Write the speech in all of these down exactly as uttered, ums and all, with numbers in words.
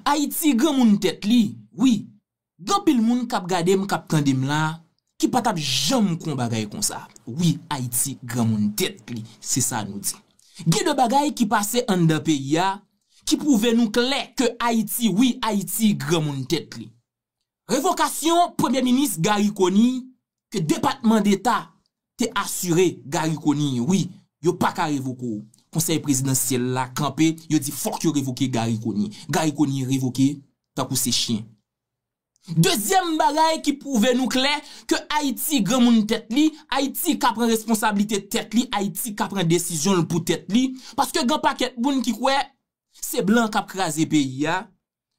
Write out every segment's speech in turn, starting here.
Ayiti granmoun tèt li, wi. Gen anpil moun k ap gade m, k ap tande m la, ki pa t ap janm kwè yon bagay konsa. Wi, Ayiti granmoun tèt li, se sa nou di. Gen de bagay ki pase anndan peyi a, ki pwouve nou klè ke Ayiti, wi, Ayiti granmoun tèt li. Revokasyon Premye Minis Garry Conille, ke Depatman Deta te asire Garry Conille, wi, yo pa ka revoke w. Konsèy prezidansyèl la kanpe, yo di fòk yo revoke Garry Conille. Garry Conille revoke tankou se chen. Dezyèm bagay ki pwouve nou klè ke Ayiti granmoun tèt li, Ayiti ka pran responsablite tèt li, Ayiti ka pran desizyon l pou tèt li, paske gen pakèt moun ki kwè se blan k ap kraze peyi a.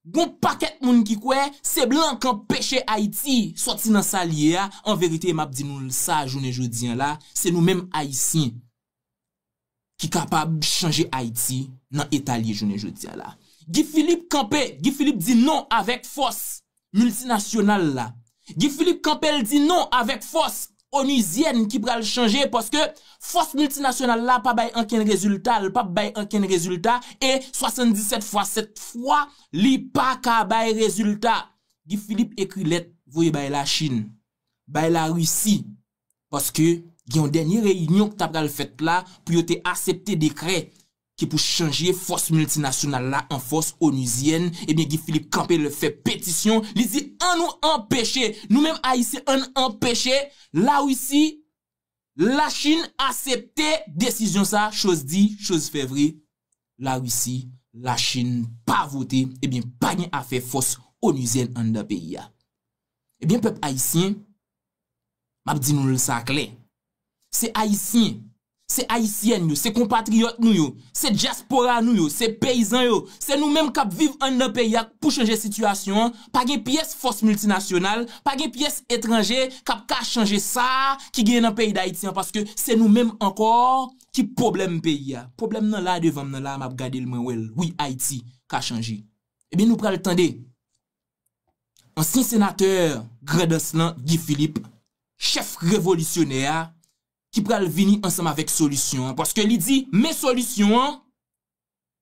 Gon pakèt moun ki kwè se blan k anpeche Ayiti sòti nan sa l ye a. An verite, m ap di nou l sa jounen jodi a la, se nou menm Ayisyen ki kapab chanje Ayiti nan eta l ye jounen jodi a la. Guy Philippe kanpe, Guy Philippe di non avèk fòs miltinasyonal la. Guy Philippe kanpe, l di non avèk fòs onuzyèn ki pral chanje, paske fòs miltinasyonal la pa bay ankenn rezilta, l p ap bay ankenn rezilta, e swasanndisèt fwa sèt fwa, li pa ka bay rezilta. Guy Philippe ekri lèt, voye bay Lachin, bay Larisi, paske gen yon dènye reyinyon ki ta pral fèt la pou yo te asepte dekrè ki pou chanje fòs miltinasyonal la an fòs onuzyèn, ebyen, Guy Philippe kanpe, l fè petisyon, li di, ann nou anpeche, nou menm Ayisyen, ann anpeche Larisi, Lachin asepte desizyon sa, choz di, choz fè vre, Larisi, Lachin pa vote, ebyen, pa gen afè fòs onuzyèn anndan peyi a. Ebyen, pèp ayisyen, m ap di nou l sa klè. Se Ayisyen, se Ayisyèn yo, se konpatriyòt nou yo, se dyaspora nou yo, se peyizan yo, se nou menm k ap viv anndan peyi a k pou chanje sitiyasyon an. Pa gen pyès fòs miltinasyonal, pa gen pyès etranje k ap ka chanje sa ki genyen nan peyi Dayiti an, paske se nou menm ankò ki pwoblèm peyi a. Pwoblèm nan la devan m nan la, m ap gade l, mwen wè l. Wi, Ayiti ka chanje. Ebyen, nou pral tande ansyen senatè Grandans lan, Guy Philippe, chèf revolisyonè a, ki pral vini ansanm avèk solisyon an. Paske li di, men solisyon an,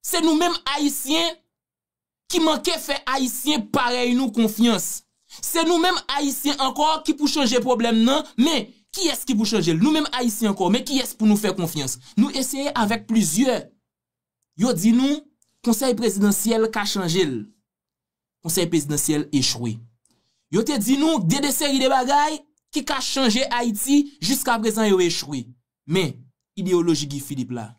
se nou menm Ayisyen ki manke fè Ayisyen parèy nou konfyans. Se nou menm Ayisyen ankò ki pou chanje pwoblèm nan, men kiyès ki pou chanje l? Nou menm Ayisyen ankò, men kiyès pou nou fè konfyans? Nou eseye avèk plizyè. Yo di nou, konsèy prezidansyèl ka chanje l. Konsèy prezidansyèl echwe. Yo te di nou de, de seri de bagay ki ka chanje Ayiti, jiskaprezan yo echwe. Men, ideyoloji Guy Philippe la,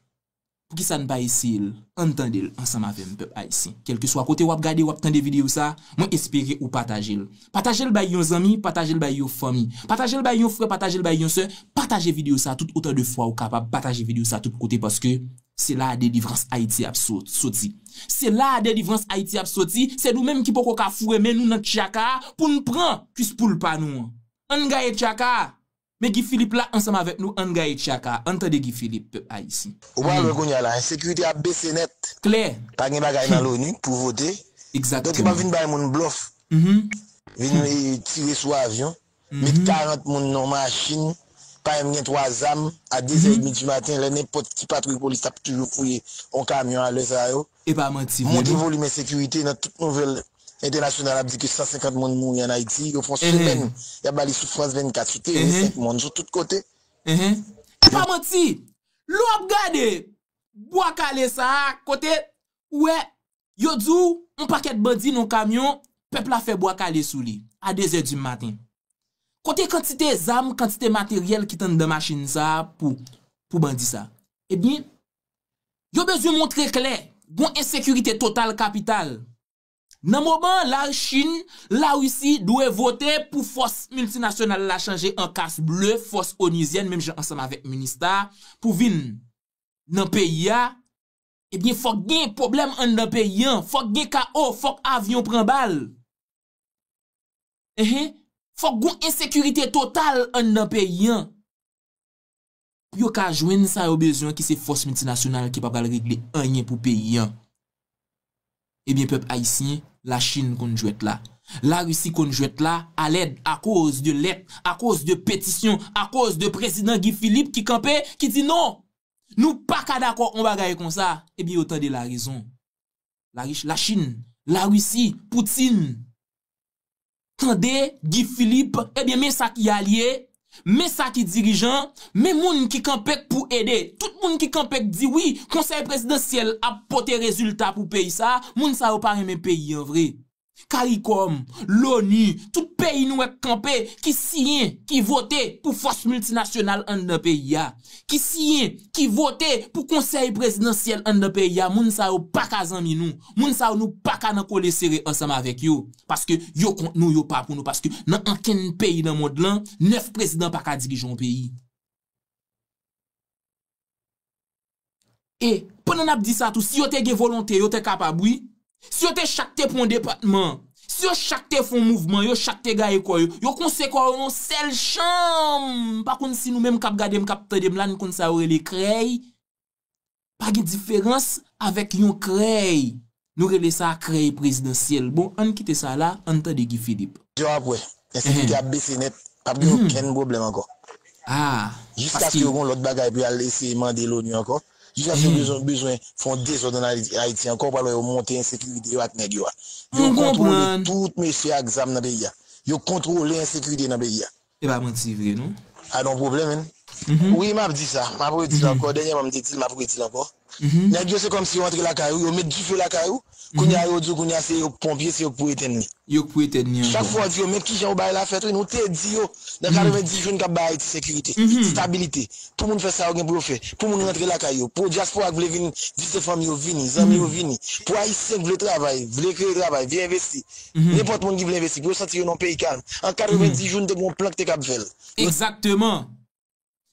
poukisa n pa eseye l? Ann tande l ansanm avè m, pèp ayisyen. Kèlkeswa kote w ap gade, w ap tande videyo sa, mwen espere ou pataje l. Pataje l bay yon zanmi, pataje l bay yon fanmi. Pataje l bay yon frè, pataje l bay yon sè. Pataje videyo sa tout otan de fwa ou kapab. Pataje videyo sa tout kote, paske se la a delivrans Ayiti ap so-, soti. Se la a delivrans Ayiti ap soti. Se nou menm ki poko ka foure men nou nan tchaka a pou n pran kwis poul pa nou an. Ann gaye tchaka a. Men Guy Philippe la ansanm avèk nou, ann gaye tchaka a. Ann tande Guy Philippe, pèp ayisyen. Ou pral wè kounye a la, ensekirite ap bese nèt. Klè. Pa gen bagay nan loni pou vote. Donk, yo p ap vin bay moun blòf. Vin, e, tire sou avyon. Met karant moun nan yon machin, pa menm gen twa zam, a de zè edmi di maten, lè nenpòt ki patwouy polis t ap toujou fouye yon kamyon alè sa yo. E pa manti vre, non. Monte volim ensekirite nan tout nouvèl entènasyonal ap di ke san senkant moun mouri ann Ayiti. Yo fè yon semèn, y ap ba li sou Frans vennkat, sou Tele senk Mond, sou tout kote. E pa manti. Lè w ap gade bwa kale sa a, kote ou wè yo di w yon pakèt bandi nan yon kamyon, pèp la fè bwa kale sou li a de zè di maten. Kote kantite zam, kantite materyèl ki t anndan machin sa a pou, pou bandi sa? Ebyen, yo bezwen montre klè, gon ensekirite total kapital. Nan moman Lachin, Larisi dwe vote pou fòs miltinasyonal la chanje an kas ble, fòs onuzyèn, menm jan ansanm avèk Minista, pou vin nan peyi a, ebyen, fòk gen pwoblèm anndan peyi an, fòk gen kawo, fòk avyon pran bal. Enhen, fòk gon ensekirite total anndan peyi an. Pou yo ka jwenn sa yo bezwen, ki se fòs miltinasyonal ki pa pral regle anyen pou peyi an. Ebyen, pèp ayisyen, Lachin konn jwèt la. Larisi konn jwèt la, alèd, akoz de lèt, akoz de petisyon, akoz de prezidan Guy Philippe ki kanpe, ki di non, nou pa ka dakò yon bagay konsa. Ebyen, yo tande larezon. Larich-, Lachin, Larisi, Poutine. Tande, Guy Philippe, ebyen, men sa ki alye, men sa ki dirijan, men moun ki kanpe k pou ede. Tout moun ki kanpe k di wi, konsèy prezidansyèl ap pote rezilta pou peyi sa, moun sa yo pa renmen peyi an vre. Karikòm, loni, tout peyi nou wè k kanpe, ki siyen, ki vote pou fòs miltinasyonal anndan peyi a, ki siyen, ki vote pou konsèy prezidansyèl anndan peyi a, moun sa yo pa ka zanmi nou. Moun sa yo nou pa ka nan kole sere ansanm avèk yo. Paske yo kont nou, yo pa pou nou. Paske nan ankenn peyi nan mond lan, nèf prezidan pa ka dirije yon peyi. E pandan n ap di sa tou, si yo te gen volonte, yo te kapab wi. Si yo te chak te pran yon depatman, si yo chak te fè yon mouvman, yo chak te gaye kò yo, yo konse kò yo nan yon sèl chanm. M pa konn si nou menm k ap gade m, k ap tande m la, n konn sa yo rele krèy. Pa gen diferans avèk yon krèy. Nou rele sa krèy prezidansyèl. Bon, ann kite sa la, ann tande Guy Philippe. Yo ap wè, ensekirite ap bese nèt, p ap gen okenn pwoblèm ankò. Ah, jiskaske yo gen lòt bagay pou y al eseye mande loni ankò. Jiskaske yo bezwen, bezwen fè yon dezòd ann Ayiti ankò, ou pral wè yo monte ensekirite yo ak nèg yo a. Yo kontwole tout mesye ak zam nan peyi a. Yo kontwole ensekirite nan peyi a. E pa manti vre, non? A, non pwoblèm, men. Wi, m ap di sa. M ap redi l ankò. Dènyèman, m te di l, m ap redi l ankò. Nèg yo, se kòmsi yo antre lakay ou, yo met dife lakay ou. Kounye a, yo di w, kounye a, se yo k ponpye, se yo k pou etèn li. Yo k pou etèn li ankò. Chak fwa, w di yo, men kijan w bay la fèt, wi, nou te di yo, nan katrevenndis jou, n k ap bay Ayiti sekirite, stabilite. Pou moun fè sa yo gen pou yo fè. Pou moun rantre lakay yo. Pou dyaspora k vle vin vizite fanmi yo, vini. Zanmi yo, vini. Pou Ayisyen k vle travay, vle kreye travay, vle envesti. Nenpòt moun ki vle envesti, pou yo santi yo nan yon peyi kalm. An katrevenndis jou, n te gen yon plan ki te kab fè l. Egzakteman.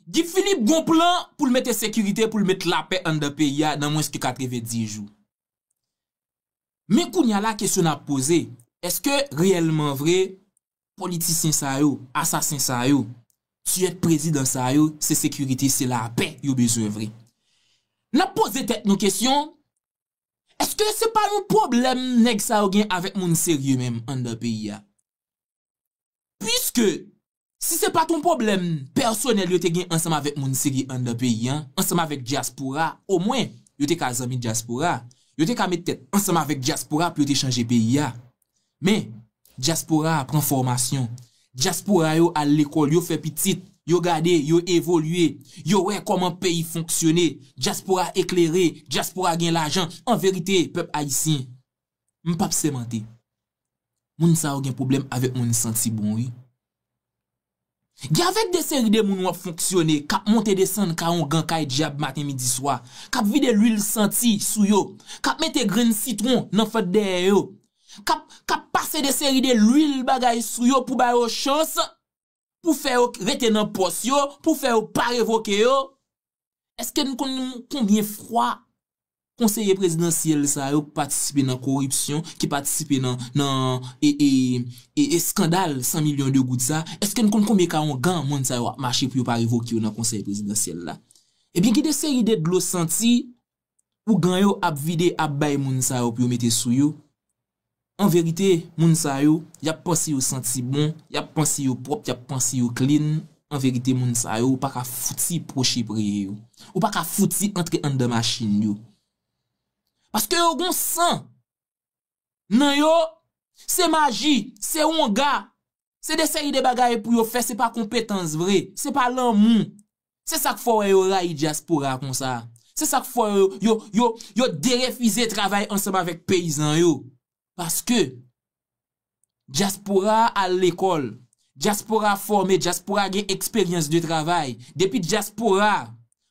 Guy Philippe gen yon plan pou l mete sekirite, pou l met lapè anndan peyi a nan mwens ke katrevenndis jou. Men kounye a la, kesyon n ap poze, èske reyèlman vre, politisyen sa yo, asasen sa yo, tiyèt prezidan sa yo, se sekirite, se lapè yo bezwen vre? N ap poze tèt nou kesyon, èske se pa yon pwoblèm nèg sa yo gen avèk moun serye menm anndan peyi a? Piske, si se pa t yon pwoblèm pèsonèl yo te gen ansanm avèk moun serye anndan peyi a, ansanm avèk dyaspora, omwen, yo te ka zanmi dyaspora. Yo te ka met tèt ansanm avèk dyaspora pou yo te chanje peyi a. Men, dyaspora a pran fòmasyon. Dyaspora yo al lekòl, yo fè pitit, yo gade, yo evolye, yo wè kòman peyi fonksyone. Dyaspora eklere, dyaspora gen lajan. An verite, pèp ayisyen, m p ap sèmante. Moun sa yo gen pwoblèm avèk moun santi bon, wi. Gen avèk de seri de moun w ap fonksyone, k ap monte desann ka ongan kay dyab maten, midi, swa, k ap vide lwil santi sou yo, k ap mete grenn sitwon nan fant dèyè yo, k ap, k ap pase de seri de lwil bagay sou yo pou ba yo chans, pou fè yo rete nan pòs yo, pou fè yo pa revoke yo. Èske n konn konbyen fwa konseye prezidansyèl sa yo ki patisipe nan koripsyon, ki patisipe nan, nan, e, e, e, eskandal san milyon de goud sa, èske n konn konbyen ka ongan moun sa yo ap mache pou yo pa revoke yo nan konsèy prezidansyèl la? Ebyen, gen de seri de dlo santi, ougan yo ap vide, ap bay moun sa yo pou yo mete sou yo. An verite, moun sa yo, y ap panse yo santi bon, y ap panse yo pwòp, y ap panse yo clean. An verite, moun sa yo, ou pa ka fouti pwoche preye yo. Ou pa ka fouti antre anndan machin yo. Paske yo gon san nan yo, se maji, se wonga, se de seri de bagay pou yo fè, se pa konpetans vre, se pa lanmou. Se sa k fè w wè yo rayi dyaspora konsa. Se sa k fè yo, yo, yo, yo derefize travay ansanm avèk peyizan yo. Paske dyaspora a al lekòl, dyaspora a fòme, dyaspora a gen eksperyans de travay. Depi dyaspora a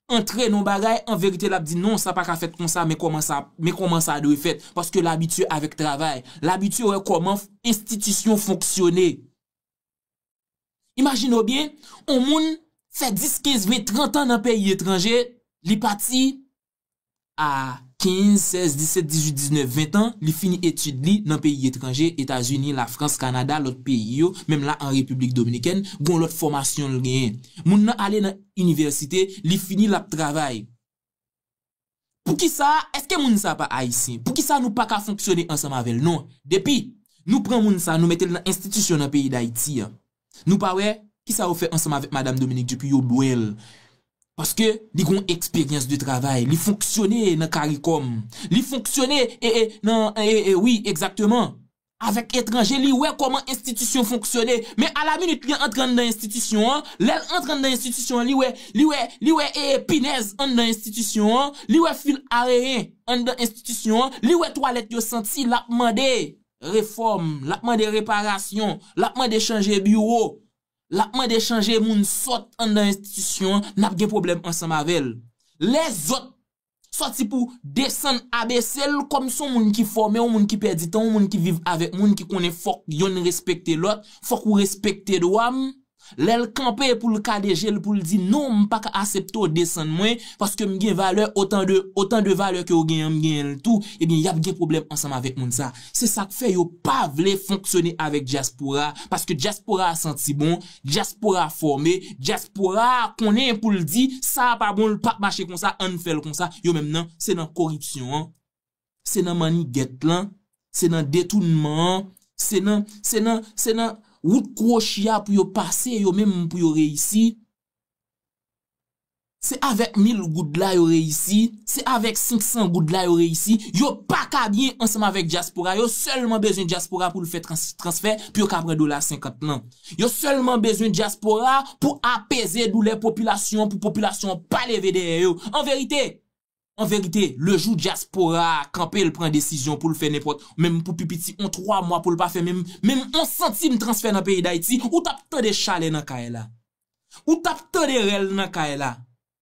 antre nan yon bagay, an verite, l ap di, "Non, sa pa ka fèt konsa, men kòman sa, men kòman sa dwe fèt." Paske l abitye avèk travay. L abitye wè kòman f-, enstitisyon fonksyone. Imajine w byen, yon moun fè dis, kenz, ven, trant an nan peyi etranje, li pati a kenz, sèz, disèt, dizuit, diznèf, ven an, li fini etid li nan peyi etranje, Etazini, Lafrans, Kanada, lòt peyi yo, menm la an Repiblik Dominikèn, gon lòt fòmasyon l genyen. Moun nan ale nan inivèsite, li fini, l ap travay. Poukisa, èske moun sa pa ayisyen? Poukisa nou pa ka fonksyone ansanm avè l? Non. Depi nou pran moun sa, nou mete l nan enstitisyon nan peyi Dayiti a, nou pa wè kisa yo fè ansanm avèk Madanm Dominique Dupuy, yo bwè l. Paske li gon eksperyans de travay, li fonksyone nan CARICOM, li fonksyone e, e, nan e, e, wi, egzakteman, avèk etranje, li wè kòman enstitisyon fonksyone. Men alaminit li antre anndan enstitisyon an, lè l antre anndan enstitisyon an, li wè, li wè, li wè e, pinèz anndan enstitisyon an, li wè fil areyen anndan enstitisyon an, li wè twalèt yo santi, l ap mande refòm, l ap mande reparasyon, l ap mande chanje biwo, l ap mande chanje moun sòt anndan enstitisyon an, n ap gen pwoblèm ansanm avè l. Lèzòt sòti pou desann abese l kòm se yon moun ki fòme, yon moun ki pèdi tan, yon moun ki viv avèk moun, ki konnen fòk yonn respekte lòt, fòk ou respekte dwa m. Lè l kanpe pou l kadeje l, pou l di non, m pa ka aksepte w desann mwen, paske m gen valè otan de, otan de valè ke w genyen, m genyen l tou, ebyen, y ap gen pwoblèm ansanm avèk moun sa. Se sa k fè yo pa vle fonksyone avèk dyaspora, paske dyaspora a santi bon, dyaspora a fòme, dyaspora a konnen pou l di sa a pa bon, l p ap mache konsa, ann fè l konsa. Yo menm nan, se nan koripsyon an, se nan mannigèt lan, se nan detounman an, se nan, se nan, se nan wout kwochi a pou yo pase, yo menm pou yo reyisi. Se avèk mil goud la yo reyisi, se avèk senk san goud la yo reyisi. Yo pa ka byen ansanm avèk dyaspora, yo sèlman bezwen dyaspora pou l fè trans-, transfè, pou yo ka pran dola senkant lan. Yo sèlman bezwen dyaspora pou apeze doulè popilasyon an, pou popilasyon an pa leve dèyè yo. An verite, an verite, le jou dyaspora a kanpe, l pran desizyon pou l fè nenpòt, menm pou pi piti yon twa mwa, pou l pa fè menm, menm yon santim transfè nan peyi Dayiti, ou t ap tande chalè nan kay la. Ou t ap tande rèl nan kay la.